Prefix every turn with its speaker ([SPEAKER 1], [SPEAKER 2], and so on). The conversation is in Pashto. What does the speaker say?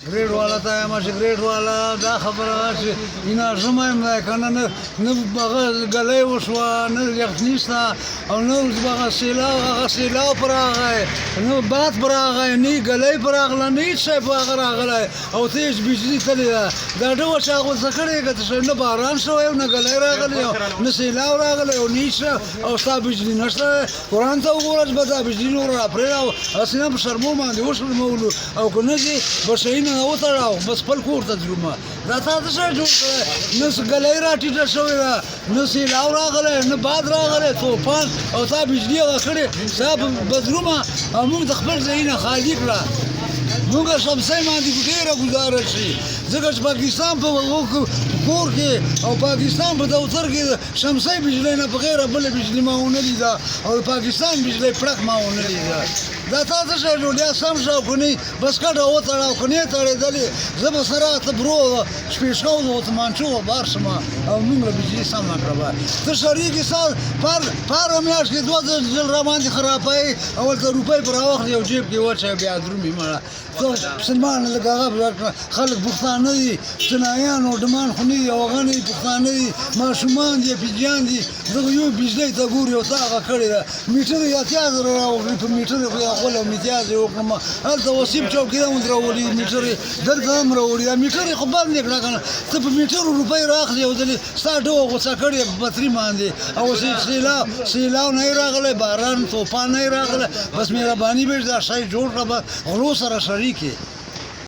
[SPEAKER 1] ګریډ والا ته یم چې ګریډ والا دا خبره ده چې انرژي مې هم ده که نه، نه هغه ږلۍ وشوه، نه یخني شته او نه هغه سیلاو، هغه سیلاو پر راغی، نه باد پر راغی، نه ږلۍ پر راغله، نه هېڅ شی په هغه راغلی او تېز بجلي تللې ده. دا ډول چې هغه څه کړی که څه، نه باران شوی او نه ږلۍ راغلې او نه سیلاو راغلی او نه هېڅ شی او ستا بجلي نشته. قرآن ته وګوره چې به دا بجلي نوره راپرېږده او هسې نه په شرمو باندې وشرمولو او که نه ځې بسیونه نه وتړه او بس خپل کور ته ځو. ما دا تا څه شی جوړ کړی؟ نه ږلۍ را ټیټه شوې ده، نه سیلاو راغلی، نه باد راغلی، توفان او تا بجلي هغه کړې. ستا بدرومه او موږ د خپل ځای نه خالي کړه. موږ شمسۍ باندې ډېره ګزاره شي، ځکه چې پاکستان په کور کې او پاکستان په دفتر کې شمسۍ بجلۍ نه بغیر بله بجلي ما ونه لیده او د پاکستان بجلۍ پړک ما ونه لیده. دا تا څه شی جوړ؟ یا سم شه او که نه بس کډه وتړه او که نه تړېدلې زه به سره ته برو شپېشکو او تمانچو به بار شم او موږ له بجلي سمه کړه. به ته شریک یې، ستا پاره میاشت کې دوه ځل را باندې خرابوي او هلته روپۍ پر راواخلي او جیب کې واچوي، بیا درومي. مړه ته مسلمان لکه هغه خلک پښتانه دي، چنایان او ډمان خو نه دي او هغه نه دي، پښتانه دي، ماشومان دي، پیجیان دي، دغه یو بجلۍ ته ګوري او تا هغه کړې ده. میټر یې 80,000 راوړي، په میټر خو یې غول او میتیاز یې وکړم. هلته وسیب چوک کې هم راوړي میټر یې، دلته هم راوړي. دا میټر یې خو بند یې کړه که نه ته په میټرو روپۍ راخلي او دلې ستا ډوه غوسه کړې په بطري باندې او سیلاو نه یې راغلی، باران توفان نه یې راغلی. بس مهرباني به دا شی جوړ کړه، بس غلو سره شریک یې.